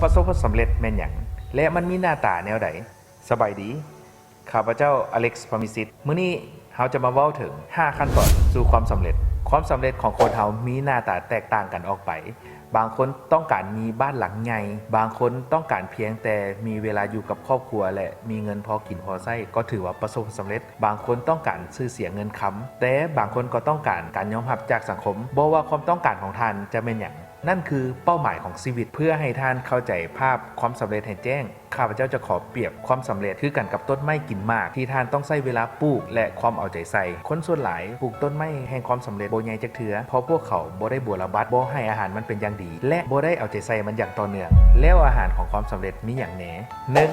ປະສົບຜົນສຳເລັດແມ່ນຫຍັງ ແລະ ມັນມີໜ້າຕາແນວໃດ? ສະບາຍດີ, ຂ້າພະເຈົ້າ ອາເລັກ ພະມີສິດ. ມື້ນີ້ເຮົາຈະມາເວົ້າເຖິງຫ້າຂັ້ນຕອນສູ່ຄວາມສຳເລັດ. ຄວາມສຳເລັດຂອງຄົນເຮົາມີໜ້າຕາແຕກຕ່າງກັນອອກໄປ. ບາງຄົນຕ້ອງການມີບ້ານຫຼັງໃຫຍ່, ບາງຄົນຕ້ອງການພຽງແຕ່ມີເວລາຢູ່ກັບຄອບຄົວ ແລະ ມີເງິນພໍກິນພໍໃຊ້ ກໍຖືວ່າປະສົບຜົນສຳເລັດ. ບາງຄົນຕ້ອງການຊື່ສຽງເງິນຄຳ, ແຕ່ບາງຄົນກໍຕ້ອງການການຍອມຮັບຈາກສັງຄົມ. ບໍ່ວ່າຄວາມຕ້ອງການຂອງທ່ານຈະແມ່ນຫຍັງ, ນັ້ນຄືເປົ້າໝາຍຂອງຊີວິດ. ເພື່ອໃຫ້ທ່ານເຂົ້າໃຈພາບຄວາມສຳເລັດໃຫ້ແຈ້ງ, ຂ້າພະເຈົ້າຈະຂໍປຽບຄວາມສຳເລັດຄືກັນກັບຕົ້ນໄມ້ກິນໝາກ ທີ່ທ່ານຕ້ອງໃຊ້ເວລາປູກ ແລະ ຄວາມເອົາໃຈໃສ່. ຄົນສ່ວນຫຼາຍປູກຕົ້ນໄມ້ແຫ່ງຄວາມສຳເລັດບໍ່ໃຫຍ່ຈັກເທື່ອ, ເພາະພວກເຂົາບໍ່ໄດ້ບົວລະບັດ, ບໍ່ໃຫ້ອາຫານມັນເປັນຢ່າງດີ ແລະ ບໍ່ໄດ້ເອົາໃຈໃສ່ມັນຢ່າງຕໍ່ເນື່ອງ. ແລ້ວອາຫານຂອງຄວາມສຳເລັດມີຫຍັງແດ່? ໜຶ່ງ,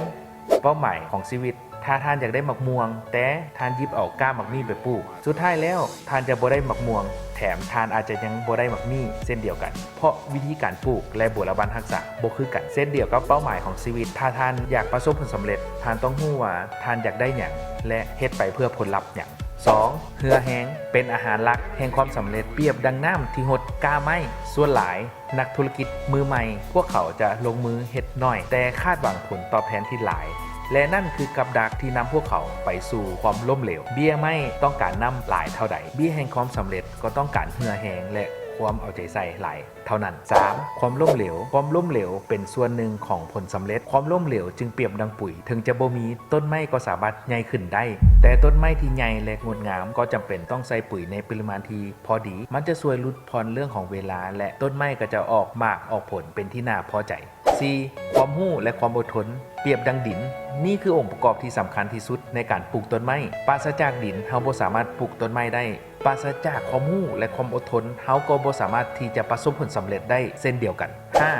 ເປົ້າໝາຍຂອງຊີວິດ. ຖ້າທ່ານຢາກໄດ້ໝາກມ່ວງ, ແຕ່ທ່ານຫຍິບເອົາກ້າໝາກມີ້ໄປປູກ, ສຸດທ້າຍແລ້ວທ່ານຈະບໍ່ໄດ້ໝາກມ່ວງ, ແຖມທ່ານອາດຈະຍັງບໍ່ໄດ້ໝາກມີ້ເຊັ່ນດຽວກັນ, ເພາະວິທີການປູກ ແລະ ບົວລະບັດຮັກສາບໍ່ຄືກັນ. ເຊັ່ນດຽວກັບເປົ້າໝາຍຂອງຊີວິດ, ຖ້າທ່ານຢາກປະສົບຜົນສຳເລັດ, ທ່ານຕ້ອງຮູ້ວ່າທ່ານຢາກໄດ້ຫຍັງ ແລະ ເຮັດໄປເພື່ອຜົນລັບຫຍັງ. ສອງ, ເຫື່ອແຮງເປັນອາຫານຫຼັກແຫ່ງຄວາມສຳເລັດ, ປຽບດັ່ງນ້ຳທີ່ຫົດກ້າໄມ້. ສ່ວນຫຼາຍ ນັກທຸລະກິດມືໃໝ່, ພວກເຂົາຈະລົງມືເຮັດໜ້ອຍ ແຕ່ຄາດຫວັງຜົນຕອບແທນທີ່ຫຼາຍ ແລະ ນັ້ນຄືກັບດັກທີ່ນຳພວກເຂົາໄປສູ່ຄວາມລົ້ມເຫຼວ. ເບ້ຍໄມ້ຕ້ອງການນ້ຳຫຼາຍເທົ່າໃດ, ເບ້ຍແຫ່ງຄວາມສຳເລັດກໍຕ້ອງການເຫື່ອແຮງ ແລະ ຄວາມເອົາໃຈໃສ່ຫຼາຍເທົ່ານັ້ນ. ສາມ, ຄວາມລົ້ມເຫຼວ. ຄວາມລົ້ມເຫຼວເປັນສ່ວນໜຶ່ງຂອງຜົນສຳເລັດ. ຄວາມລົ້ມເຫຼວຈຶ່ງປຽບດັ່ງປຸຍ, ເຖິງຈະບໍ່ມີ, ຕົ້ນໄມ້ກໍສາມາດໃຫຍ່ຂຶ້ນໄດ້, ແຕ່ຕົ້ນໄມ້ທີ່ໃຫຍ່ ແລະ ງົດງາມກໍຈຳເປັນຕ້ອງໃສ່ປຸຍໃນປະລິມານທີ່ ພໍດີ, ມັນຈະຊ່ວຍຫຼຸດຜ່ອນເລື່ອງຂອງເວລາ ແລະ ຕົ້ນໄມ້ກໍຈະອອກໝາກອອກຜົນເປັນທີ່ໜ້າພໍໃຈ. ສີ່, ຄວາມຮູ້ ແລະ ຄວາມອົດທົນ. ປຽບດັ່ງດິນ, ນີ້ຄືອົງປະກອບທີ່ສຳຄັນທີ່ສຸດໃນການປູກຕົ້ນໄມ້. ປາສະຈາກດິນ, ເຮົາບໍ່ສາມາດປູກຕົ້ນໄມ້ໄດ້. ປາສະຈາກຄວາມຮູ້ ແລະ ຄວາມອົດທົນ, ເຮົາກໍບໍ່ສາມາດທີ່ຈະປະສົບຜົນສຳເລັດໄດ້ເຊັ່ນດຽວກັນ. ຫ້າ,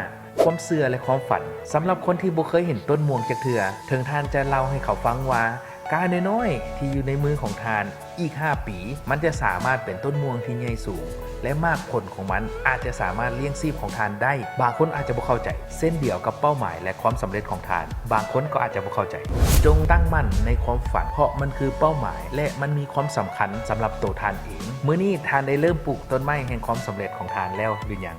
ຄວາມເຊື່ອ ແລະ ຄວາມຝັນ. ສຳລັບຄົນທີ່ບໍ່ເຄີຍເຫັນຕົ້ນມ່ວງຈັກເທື່ອ, ເຖິງທ່ານຈະເລົ່າໃຫ້ເຂົາຟັງວ່າ ກ້ານ້ອຍໆທີ່ຢູ່ໃນມືຂອງທ່ານ ອີກຫ້າປີ ມັນຈະສາມາດເປັນຕົ້ນມ່ວງທີ່ໃຫຍ່ສູງ ແລະ ໝາກຜົນຂອງມັນອາດຈະສາມາດລ້ຽງຊີບຂອງທ່ານໄດ້. ບາງຄົນອາດຈະບໍ່ເຂົ້າໃຈ, ເຊັ່ນດຽວກັບເປົ້າໝາຍ ແລະ ຄວາມສຳເລັດຂອງທ່ານ, ບາງຄົນກໍອາດຈະບໍ່ເຂົ້າໃຈ. ຈົ່ງຕັ້ງໝັ້ນໃນຄວາມຝັນ, ເພາະມັນຄືເປົ້າໝາຍ ແລະ ມັນມີຄວາມສຳຄັນສຳລັບໂຕທ່ານເອງ. ມື້ນີ້ທ່ານໄດ້ເລີ່ມປູກຕົ້ນໄມ້ແຫ່ງຄວາມສຳເລັດຂອງທ່ານແລ້ວຫຼືຍັງ?